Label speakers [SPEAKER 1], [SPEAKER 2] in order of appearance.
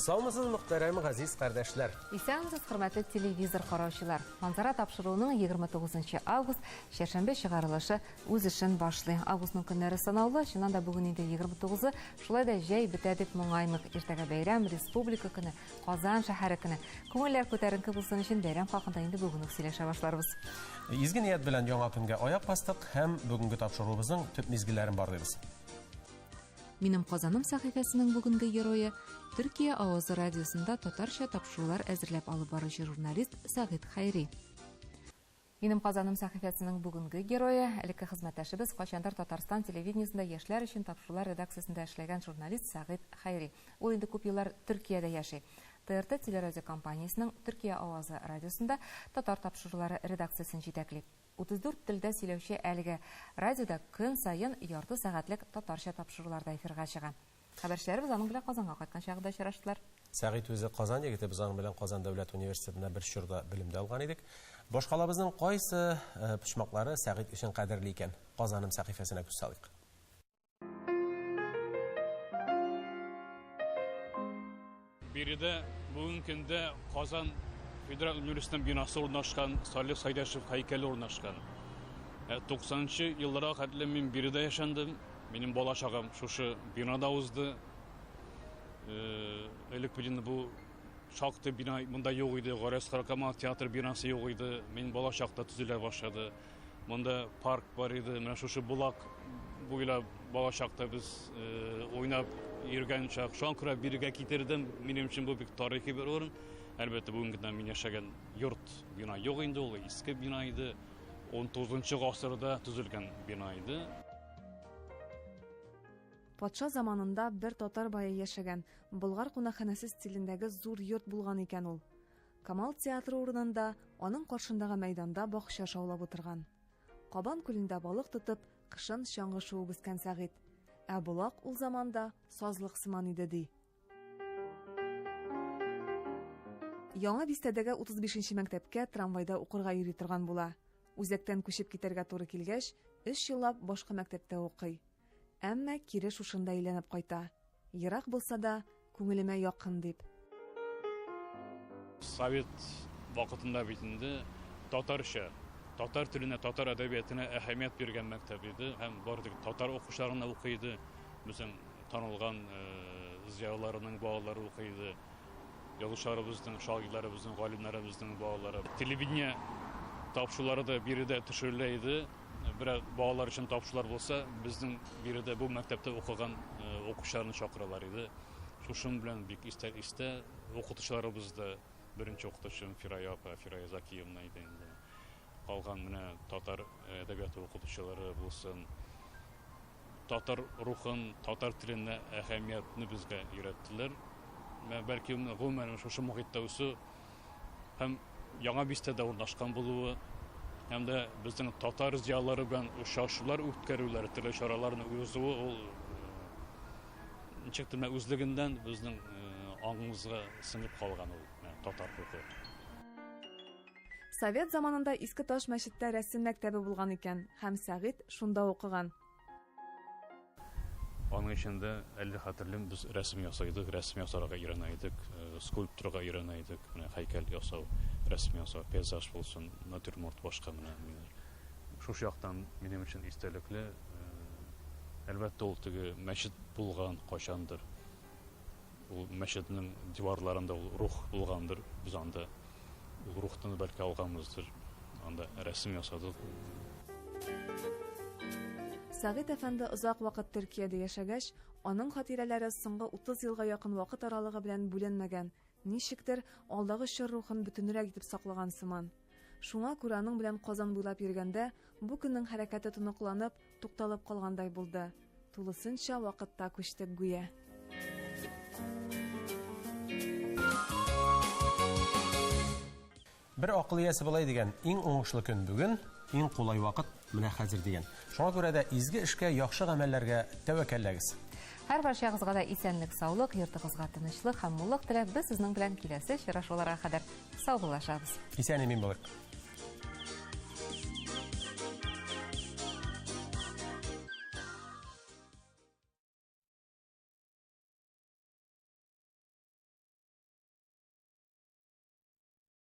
[SPEAKER 1] Саумысыз, мөхтәрәм газиз кардәшләр!
[SPEAKER 2] Исәнмесез, хөрмәтле телевизор караучылар! Манзара тапшыруының 29 август, чәршәмбе чыгарылышы үз эшен башлый. Августның көннәре санаулы, чыннан да бүген инде 29-ы, шулай да җәй бетә дип моңаймык. Иртәгә бәйрәм, Республика көне, Казан шәһәре көне. Күңелләр күтәренке булсын өчен бәйрәм хакында инде бүген үк сөйләшә башларбыз.
[SPEAKER 1] Изге ният белән яңа көнгә аяк бастык һәм бүгенге тапшыруыбызның төп мизгелләрен барлыйбыз.
[SPEAKER 2] Минем Казаным сәхифәсенең бүгенге герое Төркия авазы радиосында татарча тапшырулар әзерләп алып баручы журналист Сәгыйть Хәйри. Минем Казаным сәхифәсенең бүгенге герое, элекке хезмәттәшебез, кайчандыр Татарстан телевидениесендә яшьләр өчен тапшырулар редакциясендә эшләгән журналист Сәгыйть Хәйри. Ул инде күп еллар Төркиядә яши. ТРТ телерадиокомпаниясенең Төркия авазы радиосында татар тапшырулары редакциясен җитәкли. 34 телдә сөйләүче әлеге радиода көн саен ярты сәгатьлек татарча тапшырулар да эфирга чыга. Хәбәрчеләребез аның белән Казанга кайткан чагында очраштылар.
[SPEAKER 1] Сәгыйть үзе Казан егете, без аның белән Казан дәүләт университетында бер чорда белем дә алган идек. Башкалабызның кайсы почмаклары Сәгыйть өчен кадерле икән? Казаным сәхифәсенә күз салыйк.
[SPEAKER 3] Биредә бүгенге көндә Казан федераль университетының бинасы урнашкан, Салих Сәйдәшев һәйкәле урнашкан. 90-нчы елларга хәтле мин биредә яшәндем. Минем бала чагым шушы бинада узды. Элек бит инде бу шактый бина монда юк иде, Галиәсгар Камал театр бинасы юк иде. Мин бала чакта төзелә башлады. Монда парк бар иде. Менә шушы булак буйлап бала чакта без уйнап йөргән чак. Шуңа күрә бирегә китердем. Минем өчен бу бик тарихи бер урын. Әлбәттә, бүгенге көндә мин яшәгән йорт, бина юк инде ул, иске бина иде. 19 гасырда төзелгән бина иде.
[SPEAKER 4] Патша заманында бер татар бае яшәгән, Болгар кунакханәсе стилендәге зур йорт булган икән ул. Камал театры урынында, аның каршындагы мәйданда бакча шаулап утырган. Кабан күлендә балык тотып, кышын чаңгы шуып үскән Сәгыйть. Ә Болак ул заманда сазлык сыман иде, ди. Яңа бистәдәге 35 нче мәктәпкә трамвайда укырга йөри торган була. Үзәктән күчеп китәргә туры килгәч, өч еллап башка мәктәптә укый. Әмма кире шушында әйләнеп кайта. Ерак булса да, күңелемә якын дип.
[SPEAKER 3] Совет вакытында бит инде татарча, татар теленә, татар әдәбиятына әһәмият биргән мәктәп иде һәм бары тик татар укучылары гына укый иде. Безнең танылган зыялыларның балалары укый иде. Язучыларыбызның, шагыйрьләребезнең, галимнәребезнең балалары. Телевидение тапшырулары да биредә төшерелә иде. Берәр балалар өчен тапшырулар булса, безнең биредә бу мәктәптә укыган укучыларны чакыралар иде. Шушының белән бик истә истә укытучыларыбыз да, беренче укытучым Фирая апа, Фирая Закиевна иде инде. Калган менә татар әдәбияты укытучылары булсын, татар рухын, татар теленә әһәмиятне безгә өйрәттеләр. Бәлки, гомумән, шушы мохиттә үсү һәм Яңа бистәдә урнашкан булуы һәм дә безнең татар зыялылары белән очрашулар үткәрүләр, төрле чараларны узуы ул ничектер менә үзлегеннән безнең аңыбызга сеңеп калган ул татар рухы.
[SPEAKER 4] Совет заманында Иске Таш мәчеттә рәсем мәктәбе булган икән һәм Сәгыйть шунда укыган.
[SPEAKER 3] Аның эчендә, әле хәтерлим, без рәсем ясый идек, рәсем ясарга өйрәнә идек, скульптурга өйрәнә идек, менә һәйкәл ясау, рәсем ясау, пейзаж булсын, натюрморт, башка менә ниләр. Шушы яктан минем өчен истәлекле. Әлбәттә, ул теге мәчет булган кайчандыр. Ул мәчетнең диварларында ул рух булгандыр, без анда ул рухны бәлки алганбыздыр, анда рәсем ясадык.
[SPEAKER 4] Сәгыйть әфәнде озак вакыт Төркиядә яшәгәч, аның хатирәләре соңгы 30 елга якын вакыт аралыгы белән бүленмәгән, ничектер, алдагы чор рухын бөтенрәк итеп саклаган сыман. Шуңа күрә аның белән Казан буйлап йөргәндә, бу көннең хәрәкәте тоныкланып, тукталып калгандай булды. Тулысынча вакытта күчтек гүя.
[SPEAKER 1] Бер акыл иясе болай дигән, иң уңышлы көн бүген, иң кулай вакыт менә хәзер дигән. Шуңа күрә дә изге эшкә, яхшы гамәлләргә тәвәккәлләгез.
[SPEAKER 2] Һәрбарчагызга да исәнлек-саулык, йортыгызга тынычлык һәм муллык теләп, без сезнең белән киләсе очрашуларга кадәр саубуллашабыз.
[SPEAKER 1] Исән-имин булыйк.